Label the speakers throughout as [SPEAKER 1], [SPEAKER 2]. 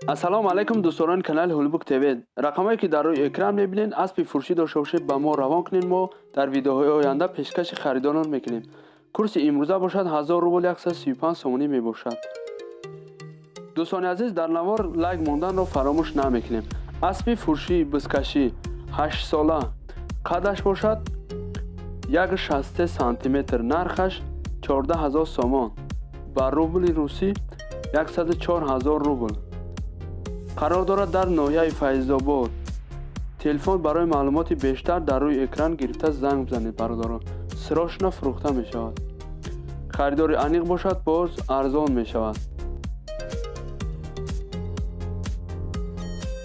[SPEAKER 1] Ассалому алайкум, дӯсторони канали Ҳулбук ТВ. Рақамҳое, ки дар рӯи экран мебинед, аспи фурӯшӣ дошта бошед, ба мо равон кунед, мо дар видеоҳои оянда пешкаши харидорон мекунем. Курси имрӯза бошад 1000 рубл, 135 сомонӣ мебошад. Дӯстони азиз, дар навор лайк монданро фаромӯш намекунем. Аспи фурӯшии бузкашӣ 8-сола, қадаш бошад 1,63 сантиметр, нархаш 14 000 сомон, ба рубли русӣ 104 000 рубл. Қарор дорад дар ноҳияи Файзобод. Телефон барои маълумоти бештар дар рӯи экран гирифта занг бизанед, бародарон. Срочно фурӯхта мешавад. Харидори аниқ бошад, боз арзон мешавад.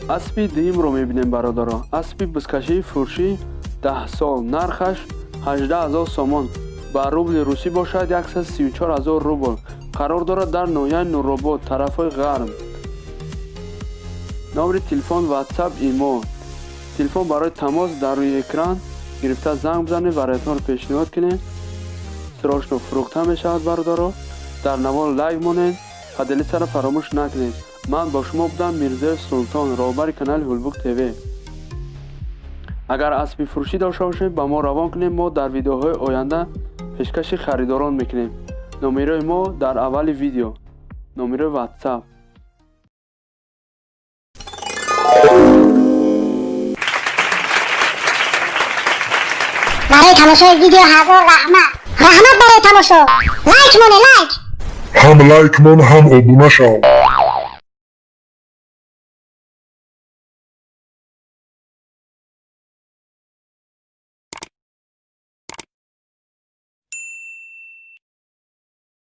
[SPEAKER 1] Аспи дуюмро мебинем, бародарон. Аспи бузкашии фурӯшӣ 10 сол, нархаш 18 000 сомон, ба рубли русӣ бошад 134 000 рубл. Қарор дорад дар ноҳияи Нуробод, тарафҳои ғарб. Номери телефон, Ватсап, Имо. Телефон барои тамос дар рӯи экран гирифта занг бизанед, вариантҳоро пешниҳод кунед. Срочно фурӯхта мешавад, бародаро. Дар навор лайк монед, поделиться ро фаромӯш накунед. Ман бо шумо будам, Мирзоев Султон, роҳбари канали Ҳулбук ТВ. Агар аспи фурӯшӣ дошта бошед, ба мо равон кунед, мо дар видеоҳои оянда пешкаши харидорон мекунем. Номерои мо дар аввали видео, номерои Ватсап.
[SPEAKER 2] Барои тамошои видео ҳазор раҳмат, раҳмат барои тамошо. Лайк моне, лайк.
[SPEAKER 3] Ҳам лайк мон, ҳам обуна шав.